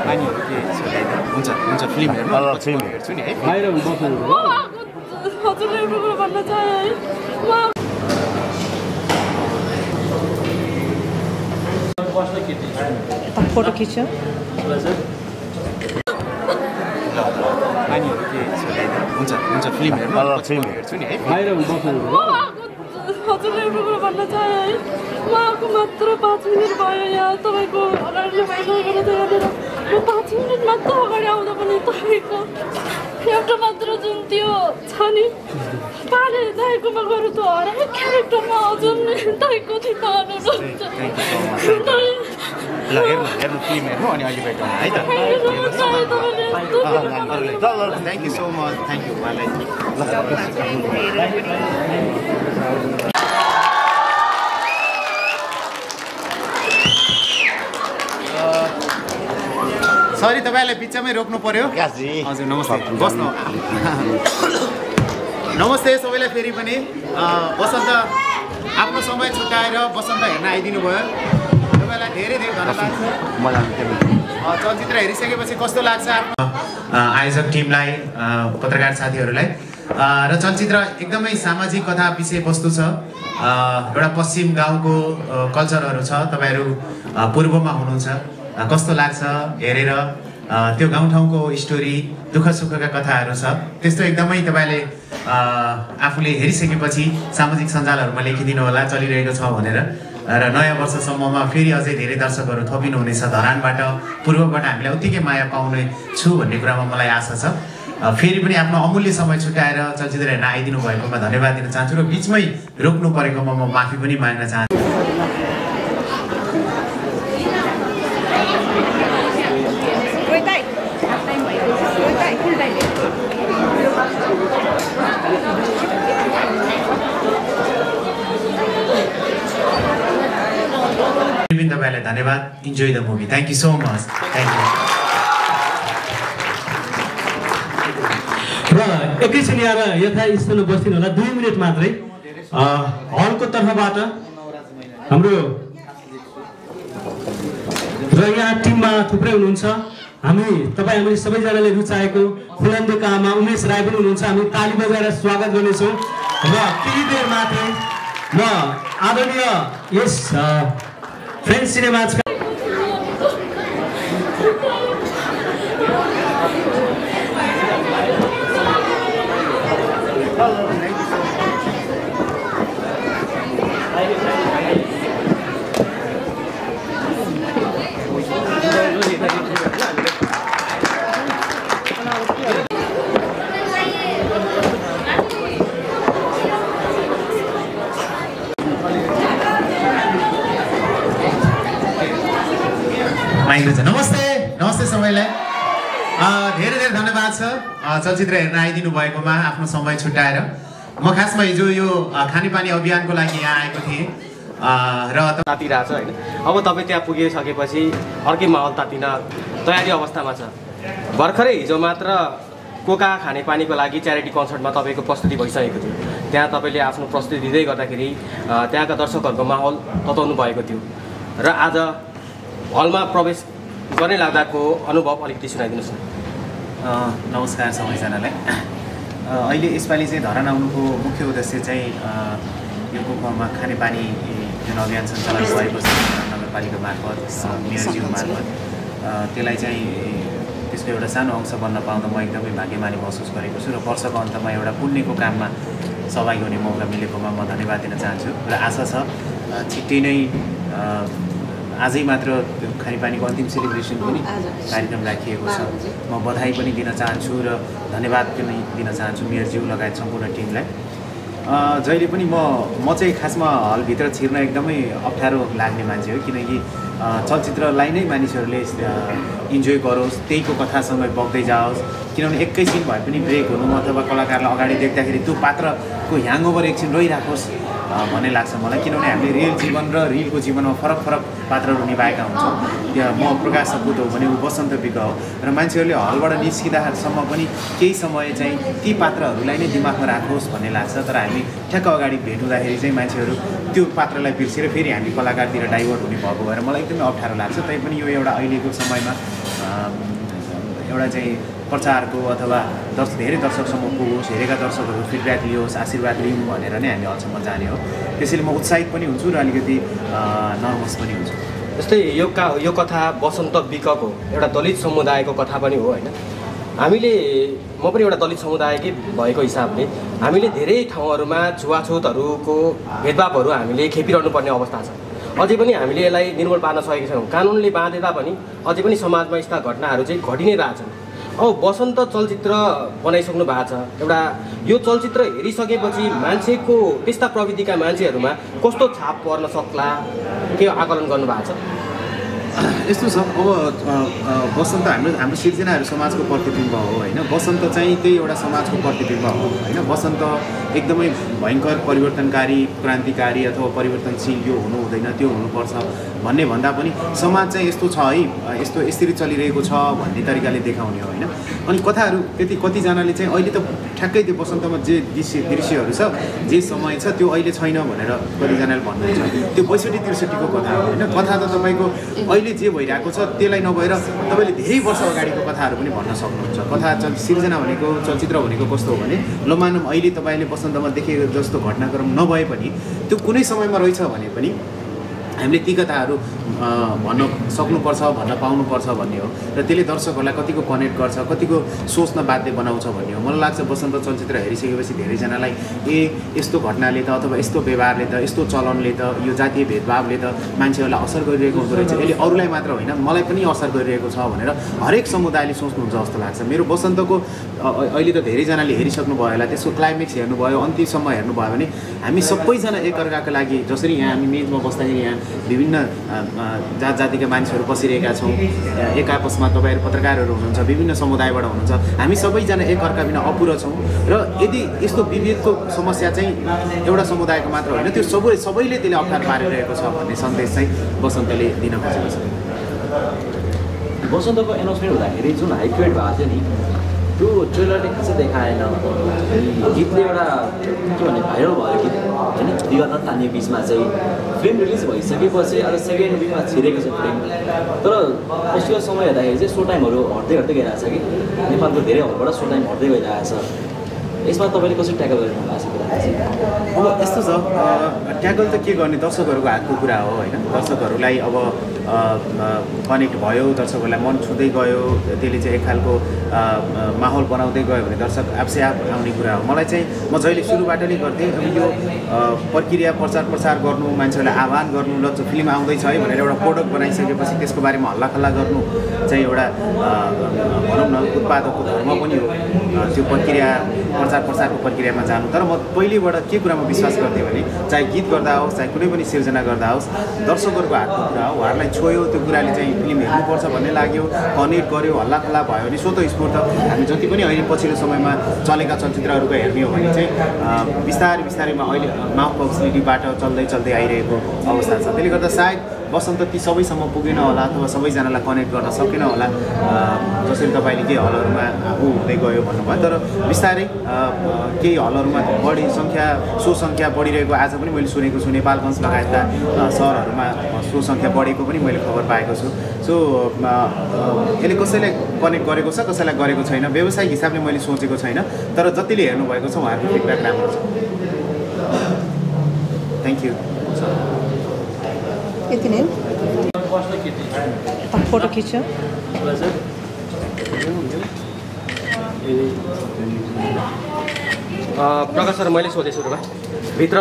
नानीहरू के हुन्छ हुन्छ फिल्म हेर्नु फिल्म हेर्छु नि है बाहिर बस्नु हजुरले एउटा कुरा भन्न चाहे है फोटो खिच्यो नानीहरू के हुन्छ हुन्छ फिल्म हेर्नु फिल्म हेर्छु नि है बाहिर बस्नु हजुरले एउटा कुरा भन्न चाहे है उहाँको मात्र 5 मिनट भयो यहाँ तपाईँको अगाडि भइसकेको थियो यहाँनिर म 5 मिनट मात्र अगाडि आउँदा पनि तपाईँको एउटा मात्र जुन त्यो छ नि पाले दाइकोमा गएर त हरेक क्यारेक्टरमा हजुर दाइको थियो ल हेर्नु फिल्म हेर्नु अनि अहिले भेटौँ है त thank you so much thank you sorry तपाईँलाई बिचमै रोक्नु पर्यो हजुर नमस्ते बस्नु नमस्ते सबैलाई फेरि पनि वसन्त आफ्नो समय छुट्याएर वसन्त हेर्न आइदिनु भयो तपाईँलाई धेरै धेरै धन्यवाद चलचित्र हेरिसकेपछि कस्तो लाग्छ आयोजक टिमलाई पत्रकार साथीहरूलाई र चलचित्र एकदमै सामाजिक कथा विषयवस्तु छ एउटा पश्चिम गाउँको कल्चरहरू छ तपाईँहरू पूर्वमा हुनुहुन्छ कस्तो लाग्छ हेरेर त्यो गाउँठाउँको स्टोरी दुःख सुखका कथाहरू छ त्यस्तो एकदमै तपाईँले आफूले हेरिसकेपछि सामाजिक सञ्जालहरूमा लेखिदिनु होला चलिरहेको छ भनेर र नयाँ वर्षसम्ममा फेरि अझै धेरै दर्शकहरू थपिनुहुनेछ धरानबाट पूर्वबाट हामीलाई उत्तिकै माया पाउने छु भन्ने कुरामा मलाई आशा छ फेरि पनि आफ्नो अमूल्य समय छुट्याएर चलचित्र हेर्न आइदिनु भएकोमा धन्यवाद दिन चाहन्छु र बिचमै रोक्नु परेकोमा म माफी पनि माग्न चाहन्छु तपाईँलाई धन्यवाद enjoy the movie thank you so much thank you र एकैछिन यहाँ यथास्थलमा बस्दिनु होला 2 मिनट मात्रै हलको तर्फबाट हाम्रो र यहाँ टिममा थुप्रै हुनुहुन्छ हामीले सबैजनाले रुचाएको फुलन्दोका आमा उमेश राई पनि हुनुहुन्छ हामी ताली बजाएर स्वागत गर्नेछौँ र केही बेर मात्रै म आदरणीय यस फ्रेन्ड्स सिनेमाजका नमस्ते सबैलाई धेरै धेरै धन्यवाद छ चलचित्र हेर्न आइदिनु भएकोमा आफ्नो समय छुट्याएर म खासमा हिजो यो खानेपानी अभियानको लागि यहाँ आएको थिएँ र तातिरहेछ होइन अब तपाईँ त्यहाँ पुगिसकेपछि अर्कै माहौल तातिन तयारी अवस्थामा छ भर्खरै हिजो मात्र कोका खानेपानीको लागि च्यारिटी कन्सर्टमा तपाईँको प्रस्तुति भइसकेको थियो त्यहाँ तपाईँले आफ्नो प्रस्तुति दिँदै गर्दाखेरि त्यहाँका दर्शकहरूको माहौल तताउनु भएको थियो र आज हलमा प्रवेश गर्ने लाग्दाको अनुभव अलिकति सुनाइदिनुहोस् न नमस्कार सबैजनालाई अहिले यसपालि चाहिँ धरान आउनुको मुख्य उद्देश्य चाहिँ यो कोकामा खानेपानी जुन अभियान सञ्चालन भएको छ नगरपालिका मार्फत मेयरज्यू मार्फत त्यसलाई चाहिँ त्यसको एउटा सानो अंश बन्न पाउँदा म एकदमै भाग्यमानी महसुस गरेको छु र वर्षको अन्तमा एउटा पुण्यको काममा सहभागी हुने मौका मिलेकोमा म धन्यवाद दिन चाहन्छु र आशा छ छिट्टै नै आजै मात्र खानेपानीको अन्तिम सेलिब्रेसन पनि कार्यक्रम राखिएको छ म बधाई पनि दिन चाहन्छु र धन्यवाद पनि दिन चाहन्छु मेयरज्यू लगायत सम्पूर्ण टिमलाई जहिले पनि म चाहिँ खासमा हलभित्र छिर्न एकदमै अप्ठ्यारो लाग्ने मान्छे हो किनकि चलचित्रलाई नै मानिसहरूले इन्जोय गरोस् त्यहीको कथासँग बग्दै जाओस् किनभने एकैछिन भए पनि ब्रेक हुनु अथवा कलाकारलाई अगाडि देख्दाखेरि त्यो पात्रको ह्याङओभर एकछिन रहिराखोस् भन्ने लाग्छ मलाई, किनभने हामीले रियल जीवन र रिलको जीवनमा फरक फरक पात्रहरू निभाएका हुन्छौँ। त्यहाँ म प्रकाश सपुत हो भने ऊ बसन्त विक हो र मान्छेहरूले हलबाट निस्किँदासम्म पनि केही समय चाहिँ ती पात्रहरूलाई नै दिमागमा राखोस् भन्ने लाग्छ। तर हामी ठ्याक्क अगाडि भेट हुँदाखेरि चाहिँ मान्छेहरू त्यो पात्रलाई बिर्सेर फेरि हामी कलाकारतिर डाइभर्ट हुने भएको भएर मलाई एकदमै अप्ठ्यारो लाग्छ। तैपनि यो एउटा अहिलेको समयमा एउटा चाहिँ प्रचारको अथवा धेरै दर्शकसम्म पुगोस्, हेरेका दर्शकहरू फिडब्याक लियोस्, आशीर्वाद लिउँ भनेर नै हामी अहिलेसम्म जाने हो। त्यसैले म उत्साहित पनि हुन्छु र अलिकति नर्भस पनि हुन्छु। जस्तै यो कथा बसन्त विकको एउटा दलित समुदायको कथा पनि हो होइन। म पनि एउटा दलित समुदायकै भएको हिसाबले हामीले धेरै ठाउँहरूमा छुवाछुतहरूको भेदभावहरू हामीले खेपिरहनु पर्ने अवस्था छ। अझै पनि हामीले यसलाई निर्मूल पार्न सकेका छैनौँ। कानुनले बाँधे तापनि अझै पनि समाजमा यस्ता घटनाहरू चाहिँ घटि नै रहेछन्। अब बसन्त चलचित्र बनाइसक्नु भएको छ, एउटा यो चलचित्र हेरिसकेपछि मान्छेको त्यस्ता प्रविधिका मान्छेहरूमा कस्तो छाप पर्न सक्ला के आकलन गर्नुभएको छ? यस्तो छ, अब बसन्त हाम्रो सिर्जनाहरू समाजको प्रतिबिम्ब हो होइन। बसन्त चाहिँ त्यही एउटा समाजको प्रतिबिम्ब हो होइन। बसन्त एकदमै भयङ्कर परिवर्तनकारी, क्रान्तिकारी अथवा परिवर्तनशील यो हुनु हुँदैन, त्यो हुनुपर्छ भन्ने भन्दा पनि समाज चाहिँ यस्तो छ है, यसरी चलिरहेको छ भन्ने तरिकाले देखाउने हो होइन। अनि कथाहरू कतिजनाले चाहिँ अहिले त ठ्याक्कै त्यो बसन्तमा जे दृश्यहरू छ, जे समय छ त्यो अहिले छैन भनेर कतिजनाले भन्नुहुन्छ। त्यो 62-63 को कथा हो होइन। कथा त तपाईँको अहिले जे भइरहेको छ त्यसलाई नभएर तपाईँले धेरै वर्ष अगाडिको कथाहरू पनि भन्न सक्नुहुन्छ। कथा सिर्जना भनेको, चलचित्र भनेको कस्तो हो भने, ल मानौँ अहिले तपाईँले बसन्तमा देखेको जस्तो घटनाक्रम नभए पनि त्यो कुनै समयमा रहेछ भने पनि हामीले ती कथाहरू भन्न सक्नुपर्छ, भन्न पाउनुपर्छ भन्ने हो। र त्यसले दर्शकहरूलाई कतिको कनेक्ट गर्छ, कतिको सोच्न बाध्य बनाउँछ भन्ने हो। मलाई लाग्छ बसन्त चलचित्र हेरिसकेपछि धेरैजनालाई यस्तो घटनाले त अथवा यस्तो व्यवहारले त, यस्तो चलनले त, यो जातीय भेदभावले त मान्छेहरूलाई असर गरिरहेको हुँदो रहेछ, यसले अरूलाई मात्र होइन मलाई पनि असर गरिरहेको छ भनेर हरेक समुदायले सोच्नुहुन्छ जस्तो लाग्छ। मेरो बसन्तको अहिले त धेरैजनाले हेरिसक्नु भयो होला, त्यसको क्लाइमेक्स हेर्नुभयो, अन्तिमसम्म हेर्नुभयो भने हामी सबैजना एकअर्काको लागि, जसरी यहाँ हामी मेजमा बस्दाखेरि यहाँ विभिन्न जात जातिका मान्छेहरू बसिरहेका छौँ, एक आपसमा तपाईँहरू पत्रकारहरू हुनुहुन्छ, विभिन्न समुदायबाट हुनुहुन्छ, हामी सबैजना एकअर्का बिना अपुरो छौँ। र यदि यस्तो विभेदको समस्या चाहिँ एउटा समुदायको मात्र होइन, त्यो सबैले त्यसले अप्ठ्यारो पारिरहेको छ भन्ने सन्देश चाहिँ बसन्तले दिन खोजेको छ। बसन्तको एनाउन्समेन्ट हुँदाखेरि जुन हाइक्वेट भएको थियो नि, त्यो ट्रेलरले खासै देखाएन। गीतले एउटा के भने भाइरल भयो गीत होइन, विवाद तान्ने बिचमा चाहिँ फिल्म रिलिज भइसकेपछि अब सेकेन्ड विकमा छिरेको छ फिल्म। तर पछिल्लो समय हेर्दाखेरि चाहिँ सो टाइमहरू हट्दै गइरहेको छ कि नेपालको धेरै हलबाट सो टाइम हट्दै गइरहेको छ। यसमा तपाईँले कसरी ट्याकल गरिरहनु भएको छ? अब यस्तो छ, ट्याकल त के गर्ने, दर्शकहरूको हातको कुरा हो होइन। दर्शकहरूलाई अब कनेक्ट भयो, दर्शकहरूलाई मन छुँदै गयो, त्यसले चाहिँ एक खालको माहौल बनाउँदै गयो भने दर्शक आफै आफ आउने कुरा हो। मलाई चाहिँ म जहिले सुरुबाट नै गर्थेँ, अब यो प्रक्रिया प्रचार गर्नु, मान्छेहरूलाई आह्वान गर्नु, ल फिल्म आउँदैछ है भनेर एउटा प्रोडक्ट बनाइसकेपछि त्यसको बारेमा हल्लाखल्ला गर्नु चाहिँ एउटा भनौँ न उत्पादकको धर्म पनि हो, त्यो प्रक्रिया प्रचारको प्रक्रियामा जानु। तर म पहिलेबाट के कुरामा विश्वास गर्थेँ भने चाहे गीत गर्दा होस्, चाहे कुनै पनि सिर्जना गर्दा होस्, दर्शकहरूको हातको कुरा हो। उहाँहरूलाई छोयो, त्यो कुराले चाहिँ फिल्म हेर्नुपर्छ भन्ने लाग्यो, कनेक्ट गर्यो, हल्लाखल्ला भयो भने स्वतःस्फूर्त हामी जति पनि अहिले पछिल्लो समयमा चलेका चलचित्रहरूको हेर्ने हो भने चाहिँ बिस्तारैमा अहिले माउथ पब्लिसिटीबाट चल्दै आइरहेको अवस्था छ। त्यसले गर्दा सायद बसन्त ती सबैसम्म पुगेन होला अथवा सबैजनालाई कनेक्ट गर्न सकेन होला, जसरी तपाईँले केही हलहरूमा हुँदै गयो भन्नुभयो। तर बिस्तारै केही हलहरूमा सो सङ्ख्या बढिरहेको आज पनि मैले सुनेको छु। नेपालगञ्ज लगायतका सहरहरूमा सो सङ्ख्या बढेको पनि मैले खबर पाएको छु। सो यसले कसैलाई कनेक्ट गरेको छ, कसैलाई गरेको छैन, व्यावसायिक हिसाबले मैले सोचेको छैन। तर जतिले हेर्नुभएको छ उहाँहरूको फिडब्याक राम्रो छ। Thank you. यति नै फोटो खिच्छ। प्रकाश सर, मैले सोधेँ सुरुमा भित्र